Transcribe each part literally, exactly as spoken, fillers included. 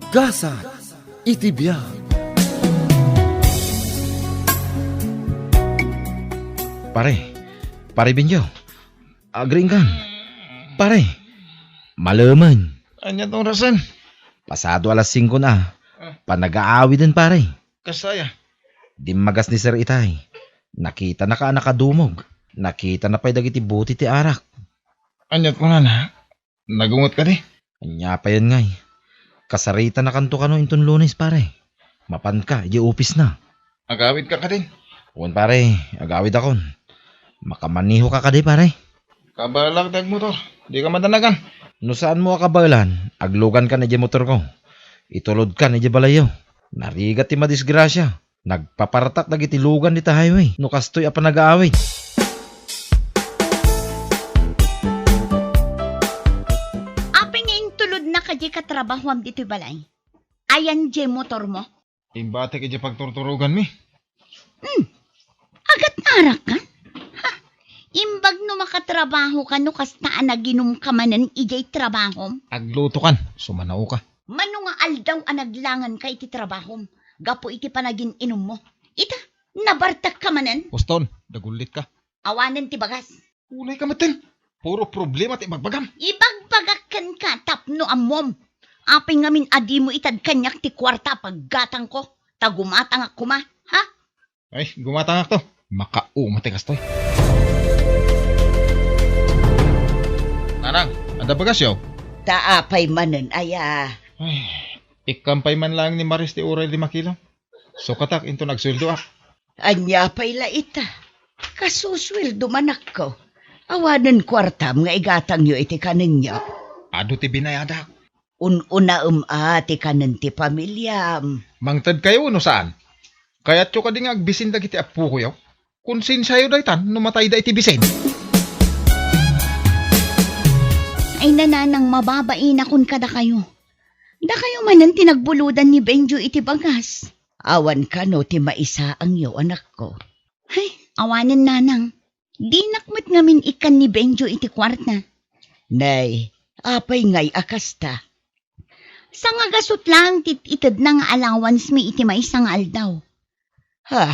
Gasat iti biag. Pare, Pare Benjo, agriingkan. Pare, malemen. Ania ti orasen? Pasado alas singko na. Ah. Panagaawiden, pare. Kasaya? Dimmagas ni Sir Itay. Nakitanaka a nakadumog. Nakitana pay dagiti buti ti arak. Ania ti kunana? Nagungot kadi? Ania payen ngay? Kasaritanakanto kano inton Lunes, pare. Mapanka idiay opisna. Agawidka kadin? Wen, pare, agawidakon. Makamanehoka kadi, pare? Kabaelak ti agmotor. Dika madanagan. No saanmo a kabaelan, aglugankan idiay motorko. Itulodkan idiay balayyo. Narigat ti madisgrasia. Nagpapartak dagiti lugan dita highway no kastoy a panagaawid. Apay nga intulodnaka diay katrabahoam ditoy balay? Ayan diay motormo? Imbatek idiay pagturturoganmi. Hmm. Agat-arakkan? Ha? Imbag no makatrabahoka no kasta a naginumka manen idiay trabahom? Aglutokan, sumanaoka. Mano nga aldaw a naglanganka iti trabahom gapu iti panagin-inummo? Ita, nabartekka manen? Uston, dagullitka. Awanen ti bagas. Unayka metten. Puro problema ti ibagbagam. Ibagbagak kenka tapno ammom. Apay ngamin a dimo itad kaniak ti kuarta a paggatangko? Ta gumatangak koma, ha? Ay, gumatangakto. Makauma ti kastoy. Nanang, adda bagasyo? Ta apay manen aya? Ay, ikkam pay man laeng ni Maris ti uray lima kilo. Sukatak inton agsueldoak. Ania pay la ita? Kasusueldo manakko. Awanen kuartam nga igatangyo iti kanenyo. Adu ti binayadak. Un-unaem a ti kanen ti pamiliam. Mangtedkayo wenno saan? Kayatyo kadi nga agbisin dagiti appokoyo? Konsensiayo daytan no matayda iti bisin. Ay, nanang, mababainakon kadakayo. Dakayo manen ti nagbulodan ni Benjo iti bagas. Awan kano ti maisaangyo, anakko? Ay, awanen, nanang. Dinak met ngamin ikkan ni Benjo iti kuarta. Nay, apay ngay a kasta? Sangagasut laeng ti itedna nga allowance mi iti maysa nga aldaw. Ha?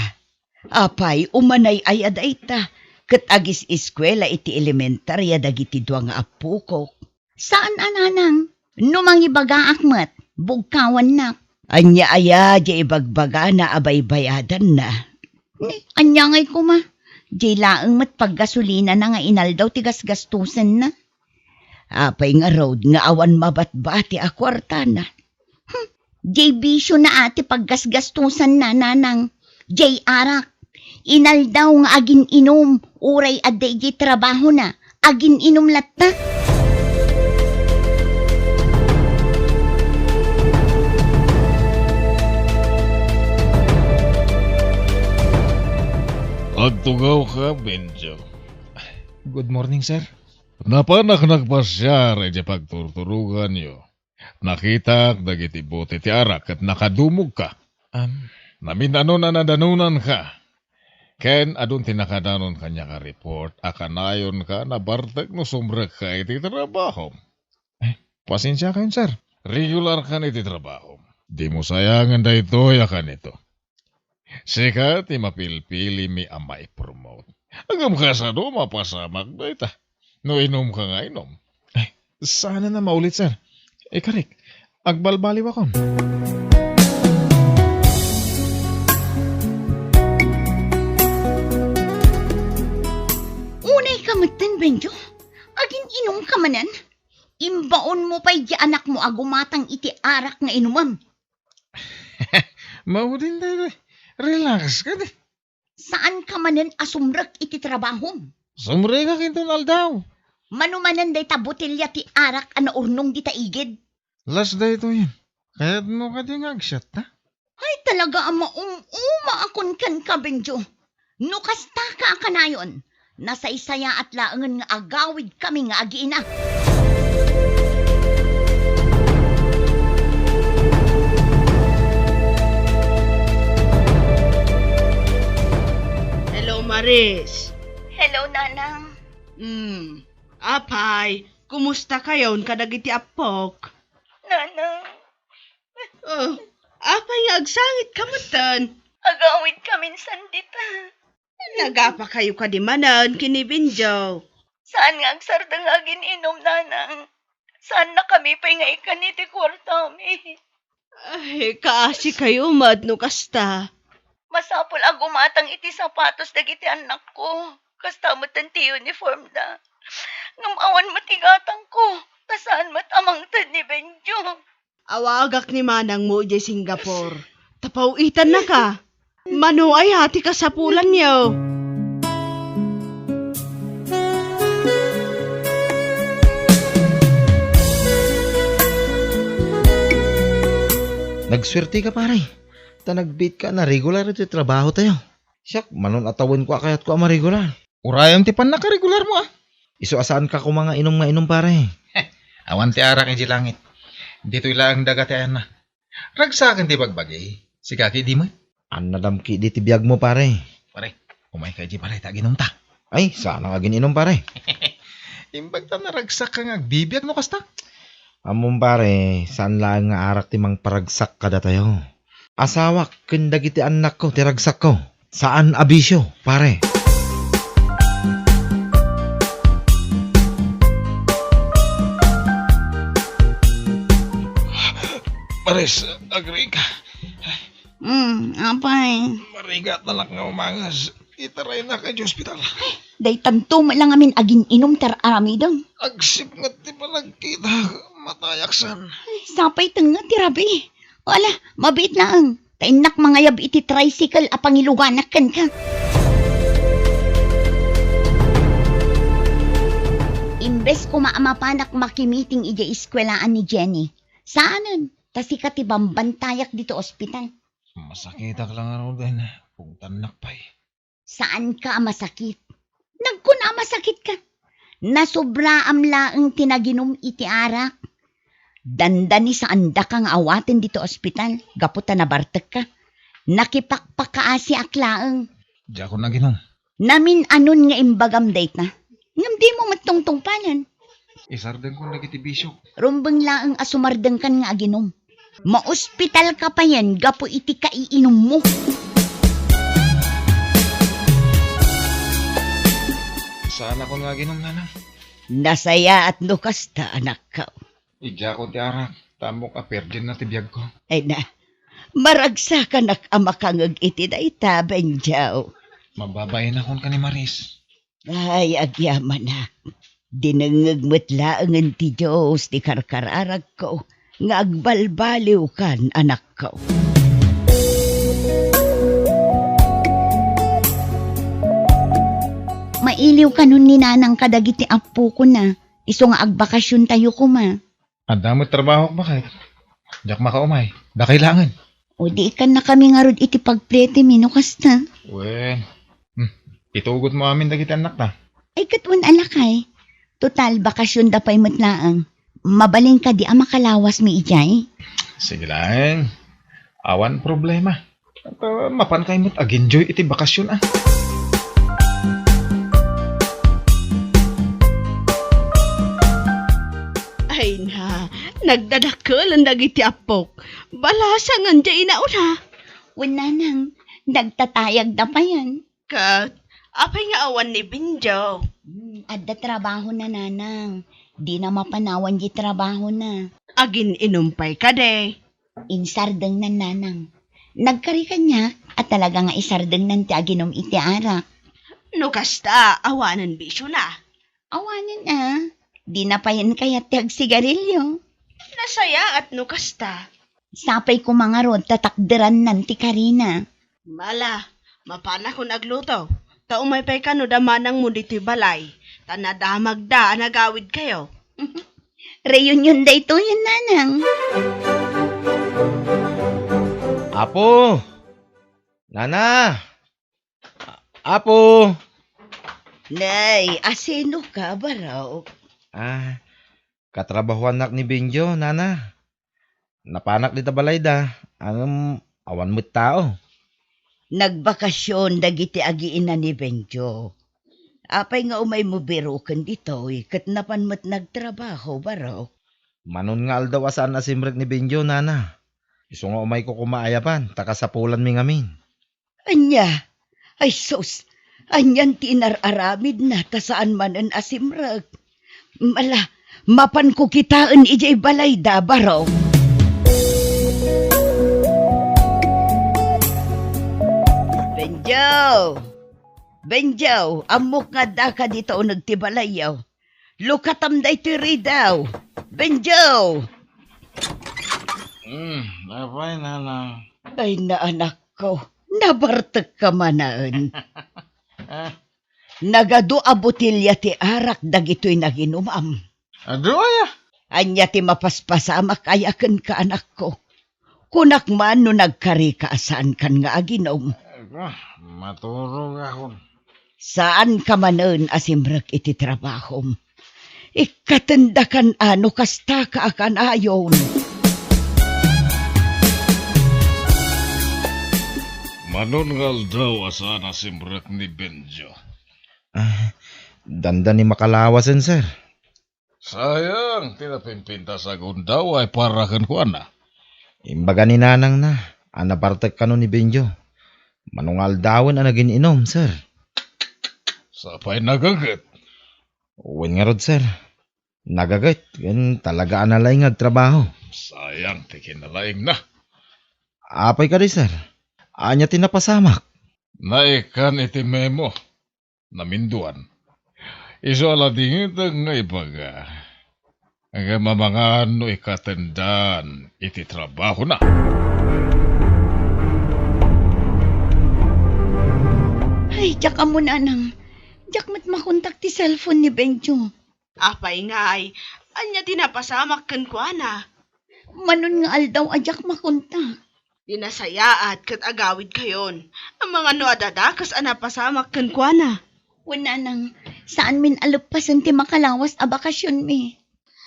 Apay, umanay aya dayta? Ket agis-eskuela iti elementaria dagiti dua nga appokok. Saan a, nanang. No mangibagaak met, bugkawannak. Ania aya diay ibagbagana a baybayadanna? Ni, ania ngay koma? Diay laeng met paggasolinana nga inaldaw ti gasgastosenna. Apay ngarud nga awan mabatbati a kuartana? Hmm, diay bisiona a ti paggasgastosanna, nanang. Diay arak. Inaldaw nga agin-inum, uray adda idiay trabahona, agin-inum latta. Agtugawka, Benjo. Good morning, sir. Napanak nagpasiar idiay pagturturoganyo. Nakitak dagiti buti ti arak ket nakadumogka. Am. Namin-anon a nadanonanka. Ken adun ti nakadanon kaniak a report a kanayonka nabartek no sumrekka iti trabahom. Eh, pasensiakayon, sir. Regularkan iti trabahom. Dimo sayangen daytoy a kanito. Sika ti mapilpilimi a maipromote. Ngem kasano mapasamak dayta no inumka nga inum? Ay, saanen a maulit, sir. Ikarik, agbalbaliwakon. Unayka metten, Benjo. Agin-inumka manen? Imbaonmo pay diay anakmo a gumatang iti arak nga inumem. Maudin daytoy. Relax kadi. Saanka manen a sumrek iti trabahom? Sumrekak inton aldaw. Mano manen dayta botelya ti arak a naurnong dita igid? Las daytoyen. Kayatmo kadi nga agsiatta? Ay, talaga a maum-umaakon kenka, Benjo. No kastaka a kanayon, nasaysayaat laengen nga agawidkami nga agiina. Hello, Maris. Hello, Nanang. Hmm. Apay, kumusta kayon kadagiti appok? Nanang, Oh, apay nga agsangit ka metten? Agawid kamin sandita. Nagapa kayo kadi manen ken ni Benjo? Saan nga agsardeng nga agin-inum, nanang. Saan na kami pay nga ikkan iti kuartami. Ay, kaasi kayo met no kasta. Masapul a gumatang iti sapatos dagiti annakko. Kasta met ti uniform da. Ngem awan met igatangko. Ta saan met a mangted ni Benjo. Awagak ni manangmo idiay Singapore. Ta paw-itannaka. Mano aya ti kasapulanyo? Nagsuerteka, pare. Ta nagbiitka a regular iti trabahotayo. Siak, manon a tawenko a kayatko a maregular. Urayem ti pannakaregularmo, a. Isu a saanka koma nga inum nga inum, pare. Awan ti arak idiay langit. Ditoy laeng daga ti ayanna. Ragsaken ti bagbagi. Sika ketdi met. Annadam ketdi ti biagmo, pare. Pare, umayka idiay balay ta aginumta. Ay, saanak agin-inum, pare. Imbag ta naragsakka nga agbibiag no kasta. Ammom, pare, saan laeng nga arak ti mangparagsak kadatayo. Asawak ken dagiti annakko ti ragsakko. Saan a bisio, pare. Pares, agriika. Hmm, apay. Marigat na lang nga umangas. Itaraynak idiay ospital. Daytanto met lang amin agin-inum ti ar-aramidem. Agsipnget ti panagkita, matayaksan. Ay, sapay tengnga ti rabii. Wala, mabiit laeng. Ta innak mangayab iti tricycle a pangiluganak kenka. Imbes koma a mapanak makimiting idiay eskuelaan ni Jenny, saanen, ta sika ti bambantayak ditoy ospital. Masakitak lang ngaruden, pungtannak pay. Saanka a masakit. Nagkuna a masakitka. Nasubraam laeng ti naginum iti arak. Dandani saandaka nga awaten ditoy ospital gapu ta nabartekka. Nakipakpakaasiak laeng. Diakon naginum. Namin-anon nga imbagam dayta. Ngem dimo met tungtungpalan. Isardengkon dagiti bisiok. Rumbeng laeng a sumardengkan nga aginum. Maospitalka payen gapu iti kaiinummo. Saanakon nga aginum, nanang. Nasayaat no kasta, anakko. Idiakon ti arak, ta ammok a perdienna ti biagko. Ay na, maragsakanak a makangeg iti dayta, Benjo. Mababainakon ken ni Maris. Ay, agyamanak. Dinengngeg met laengen ti Dios ti karkararagko nga agbalbaliwkan, anakko. Mailiw kanon ni nanang kadagiti appokona, isu nga agbakasiontayo koma. Adda met trabahok, baket. Diak makaumay. Dakay laengen. O di ikannakami ngarud iti pagpletimi no kasta. Wen. Hmm. Itugotmo amin dagiti annakta. Ay, ket wen a lakay. Total, bakasionda pay met laeng. Mabalin kadi a makalawasmi idiay? Sige laeng. Awan problema. At, ah, mapan kay met ag-enjoy iti bakasion, a. Ay na, nagdadakkel dagiti appok. Balasangen diay inauna. Wen nanang, nagtatayagda payen. Ket, apay nga awan ni Benjo? Hmm, adda trabahona, nanang. Dina mapan awan diay trabahona. Agin-inum pay kadi? Insardengnan, nanang. Nagkari kaniak a talaga nga isardengnan ti aginum iti arak. No kasta, awanen bisiona. Awanen a, dina payen kayat ti agsigarilio. Nasayaat no kasta. Sapay koma ngarud ta takderannan ti karina. Mala, mapanakon agluto. Ta umay pay kano da manangmo ditoy balay. Ta nadamagda a nagawidkayo. Reunion daytoyen, nanang. Apo! Nana! Apo! Nay, asinoka, barok? Ah, katrabahoannak ni Benjo, nana. Napanak dita balayda, ngem awan met tao. Nagbakasion dagiti agiina ni Benjo. Apay nga umaymo biroken ditoy, ket napan met nagtrabaho, barok? Manon nga aldaw a saan a simrek ni Benjo, nana. Isu nga umayko koma a yaban, ta kasapulanmi ngamin. Ania? Ay sus, anian ti inar-aramidna ta saan manen a simrek? Ala, mapanko kitaen idiay balayda, barok. Benjo! Benjo, ammok nga addaka dita uneg ti balayyo. Lukatam daytoy ridaw. Benjo! Hmm, apay, nanang? Ay, naanakko, nabartekka manen. Ah. Nagadu a botelya ti arak dagitoy naginumam. Adu aya? Ania ti mapaspasamak aya kenka, anakko? Kunak man no nagkarika a saankan nga aginum. Ah, maturog akon. Saanka manen a simrek iti trabahom. Ikkatendakan a no kastaka a kanayon. Manon nga aldaw a saan a simrek ni Benjo? Ah, dandani makalawasen, sir. Sayang ti napimpintas a gundaway para kenkuana. Imbaga ni nanangna a nabartek kano ni Benjo. Mano nga aldawen a nagin-inom, sir. Sapay nagaget. Wen ngarud, sir. Nagaget, ken talaga a nalaing nga agtrabaho. Sayang ti kinalaingna. Apay kadi, sir? Ania ti napasamak? Naikkan iti memo. Naminduan. Isu a ladingiteng nga ibaga nga mamangan no ikatendaan iti trabahona. Ay, diak ammo, nanang. Diak met makontak ti cellphone ni Benjo. Apay ngay, ania ti napasamak kenkuana? Manon nga aldaw a diak makontak. Di nasayaat ket agawidkayon. Amangan no adda dakes a napasamak kenkuana. Wen nanang, saanmin a leppasen ti makalawas a bakasionmi.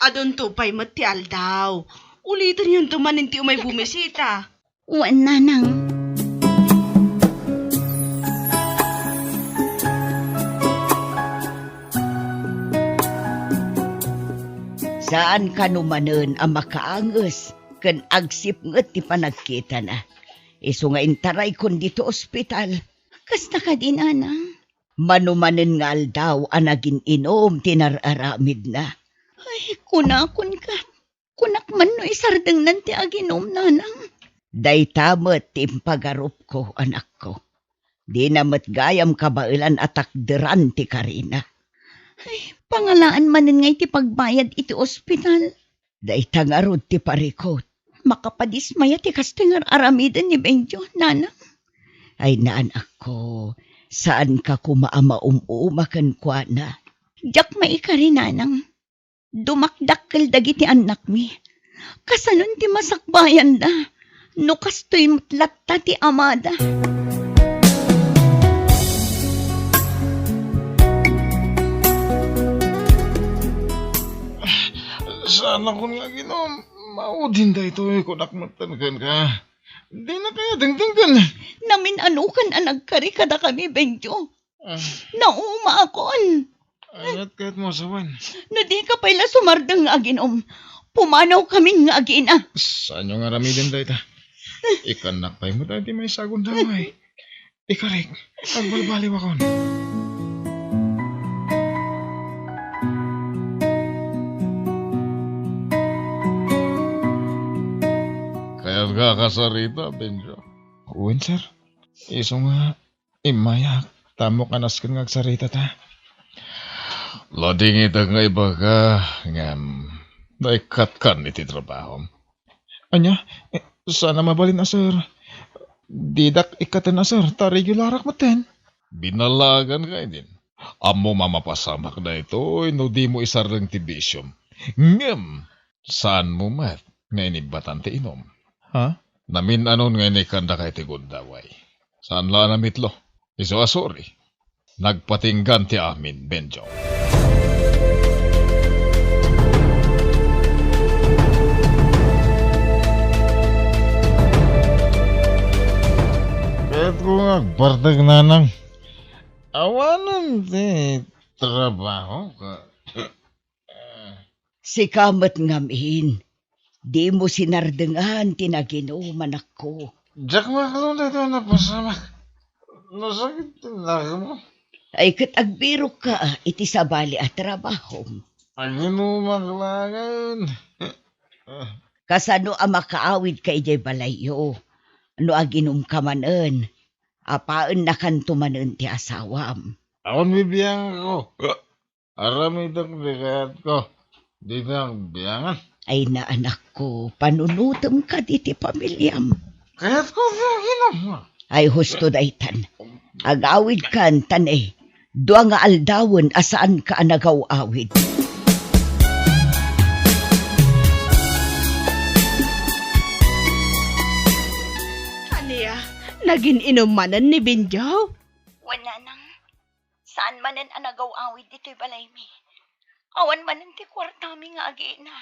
Adunto pay met ti aldaw. Ulitenyonto manen ti umay bumisita. Wen nanang. Saan kano manen a makaanges ken agsipnget ti panagkitana. Isu nga intaraykon ditoy ospital. Kasta kadi, nanang? Mano manen nga aldaw a nagin-inom ti nar-aramidna. Ay, kunakon ka. Kunak man no isardengnan ti aginum, nanang. Dayta met ti impagarupko, anakko. Dina met gayam kabaelan a takderan ti karina. Ay, pangalaan manen ngay ti pagbayad iti ospital. Dayta ngarud ti parikut. Makapadismaya ti kastoy nga ar-aramiden ni Benjo, nanang. Ay, nanakko, saanka koma a maum-uma kenkuana. Diak maikari, nanang. Dumakdakkel dagiti annakmi. Kasanon ti masakbayanda no kastoy met latta ti amada? Saan a kun nga aginum, maudin daytoy, kunak metten kenka. Dina kaya dengdenggen. Namin-anokan a nagkari kadakami, Benjo. Ah. Naumaakon. Ayat kayat mo sawen. No di ka pay la sumardeng nga aginum, pumanaw kamin nga agina. Saanyo nga aramiden dayta? Ikannak pay mo dayta may sagon damay. Ikarik, agbalbaliwakon. Kayat nga kasarita, Benjo? Wen, sir. Isu nga, immayak, ta ammok a nasken nga agsaritata. Ladingitak nga ibaga, ngem, naikkatkan iti trabahom. Ania? Eh, saan a mabalin a, sir. Didak ikkaten a, sir, ta regularak metten. Binalagan ka idin. Ammom a mapasamak daytoy no dimo isardeng ti bisiom. Ngem, saanmo met nga inibbatan ti inum. Ha? Namin-anon nga inikkandaka iti gundaway. Saan la a namitlo. Isu a sori. Nagpatinggan ti amin, Benjo. Kayatko nga agbartek, nanang. Awanen ti trabaho ka. Sika met ngamin. Dimo sinardengan ti naginum, anakko. Diak maklo daytoy a napasamak. Nasakit ti nakemmo. Ay, ket agbirokka iti sabali a trabahom. Aginumak laengen. Kasano a makaawidka idiay balayyo? No aginumka manen, apaennakanto manen ti asawam. Awan bibiangko. Aramidek ti kayatko. Dina agbiangan. Ay, anakko, panunotem kadi ti pamiliam. Kayatko ti aginum. Ay, husto daytan. Agawidkan, ta ne, dua nga aldawen a saanka a nagaw-awid. Ania, nagin-inum manen ni Benjo? Wen, nanang. Saan manen a nagaw-awid ditoy balaymi. Awan manen ti kuartami nga agina.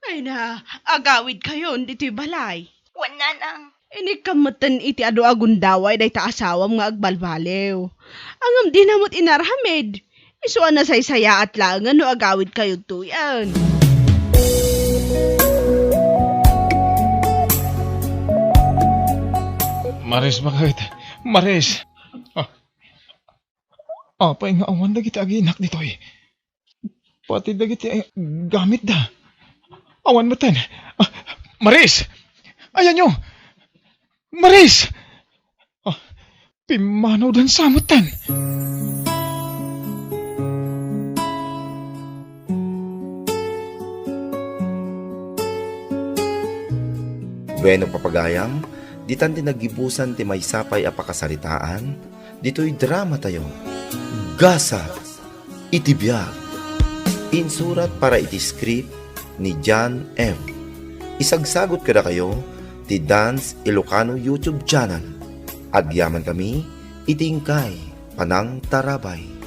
Ay na, agawidkayon ditoy balay. Wen, nanang. Inikkan metten iti adu a gundaway dayta asawam nga agbalbaliw. Ngem dina met inaramid. Isu a nasaysayaat laengen no agawidkayo ditoyen. Maris, bakit? Maris. Ah, Apay nga awan dagiti aginak ditoy? Pati dagiti, eh, gamitda. Awan metten. Ah, Maris! Ayanyo! Maris! Ah, pimmanawdan sa metten. Bueno, papagayam, ditan ti naggibusan ti maysa pay a pakasaritaan ditoy drama tayo, Gasat iti Biag. Insurat para iti script ni John M. Isagsagut kadakayo ti Dance Ilocano YouTube channel. Agyaman kami iti inkay panangtarabay.